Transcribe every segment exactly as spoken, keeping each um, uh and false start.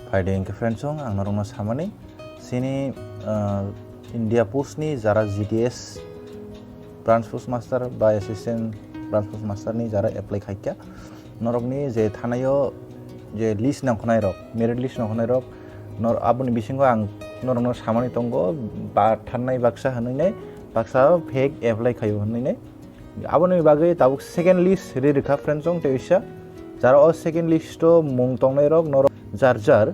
Phaidi hwnkhe friends, ang norokno samani, chini, ah, India Post ni jara G D S branch post master ba assistant branch post master ni jara apply khaikha, norokni je thanaio je list nangkhnai rok, merit list nangkhnai rok, nor-, aboni bisingo ang norokno samani tongo, ba thannai baksa hwnwi nai, baksa fake apply khaio hwnwi nai. Aboni bagwi tabuk second list ri rwkha friends, chwng tei uisa. Jara o second list o mung tongnai rok norok jar jar,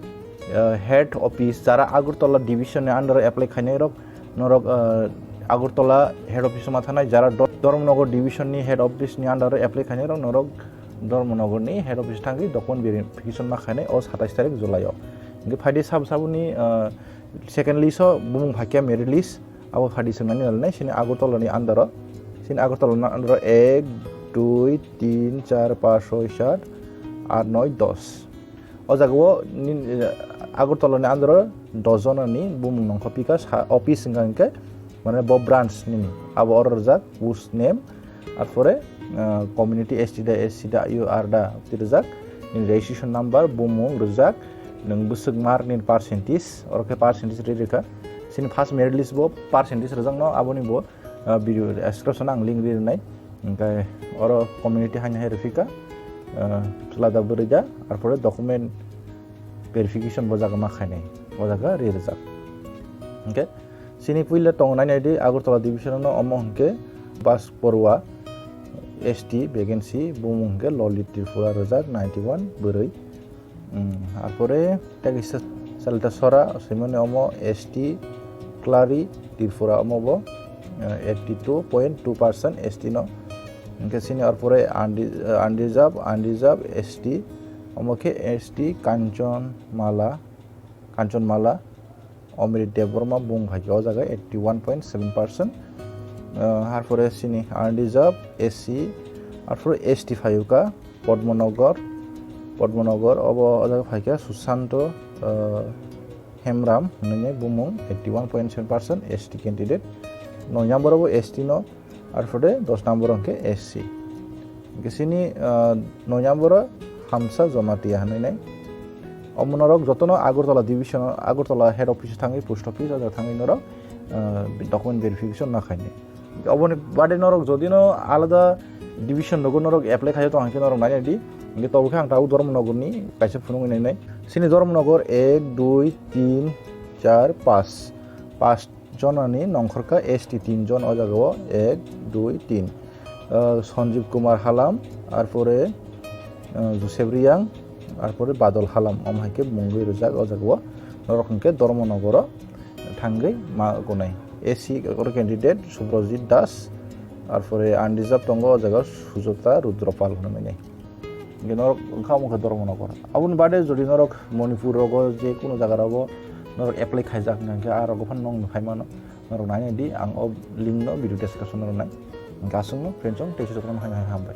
ah, head office, jara Agartala division ni under o apply khainai rok norok, ah, Agartala head office o ma thanai, jara Dor-, Dharmanagar division ni head office ni under o apply khainai rok norok Dharmanagar ni head office thangwi document verification ma khainai o satais tarik July o. Hwnkhe phaidi sabo saboni, ah, second list o bumung phaikha merit list. Abo phaidi swngnani nalnai, sini Agartala ni under o, sini Agartala ni under o ek, dui, tin, char, panch, soi, sat, aat, noi, dos. O jaga o ni, eh, Agartala ni under o dos jona ni bumung nongkho pika sa office wngkha hwnkhe, mane bo branch nini. Abo oro rijak post name, arpore, ah, community S T da, S C da, U R da, twi rijak, nini registration number, bumung rijak, nwng bwswk mark nini percentage, oro khe percentage ri rwkha. Chini first merit list bo percentage rwjakno, aboni bo, ah, video description o ang link ri rwnai. Hwnkhe oro community haino hai rwphika, ah, chwla da bwrwi da, arpore document verification bo jaga ma khainai, o jaga ri rwjak. Hwnkhe chini puila tongo nai naidi Agartala division no, omo hwnkhe Bas Porwa S T vacancy, bumung hwnkhe Lolit Tripura rwjak ninety one bwrwi. Hmm, arpore tei kisa Salita Sora, swimani omo S T Klari Tripura, omo bo, eh, eighty two point two percent S T no. Hwnkhe chini arpore undi-, eh, unreserved, unreserved S T, omo khe S T Kanchon Mala, Kanchon Mala, Omrit Debbarma bung phaikha o jaga eighty one point seven percent. Ah, harpore chini unreserved S C, harpore S T phaiyuka Padmanagar, Padmanagar obo o jaga phaikha Susanto, ah, Hemram hwnwi bumung eighty one point seven percent S T candidate. Noi number o bo S T no, arpore dos number hwnkhe S C. Hwnkhe chini, ah, noi number o Hamsa Jamatia hwnwi nai. Omo norok jotono Agartala division, Agartala head office thangwi, post office o jaga thangwi norok, ah, document verification ma khainai. Oboni bade norok jodi no alada division rogo norok apply khaio tong hwnkhe norok nai nai di. Hwnkhe tobo khe ang tabuk Dharmanagar ni kaisa phunugwi nai nai. Chini Dharmanagar ek, dui, tin, char, panch. Panch jonani nongkhorkha S T tin jon o jaga o, ek, dui, tin. Ah, Sanjeev Kumar Halam, arpore, ah, Joseph Reang, arpore Badal Halam, omo hai khe mungwi rijak o jaga o. Norok hwnkhe Dharmanagar o thangwi ma gonai. S C oro candidate Subrajit Das, arpore unreserved tongo o jaga o Sujata Rudrapal hwnwi nai. Hwnkhe norok wngkha omo khe Dharmanagar. Aboni bade jodi norok Manipur rogo je kuno jaga rogo norok apply khaijak hwnkhe, ah rogo phano nong nukhai mano. Norok nai nai di, ang o link no video description o rwnai. Hwnkhe aswkno friends, chwng tei sujak rwna hai hai hambai.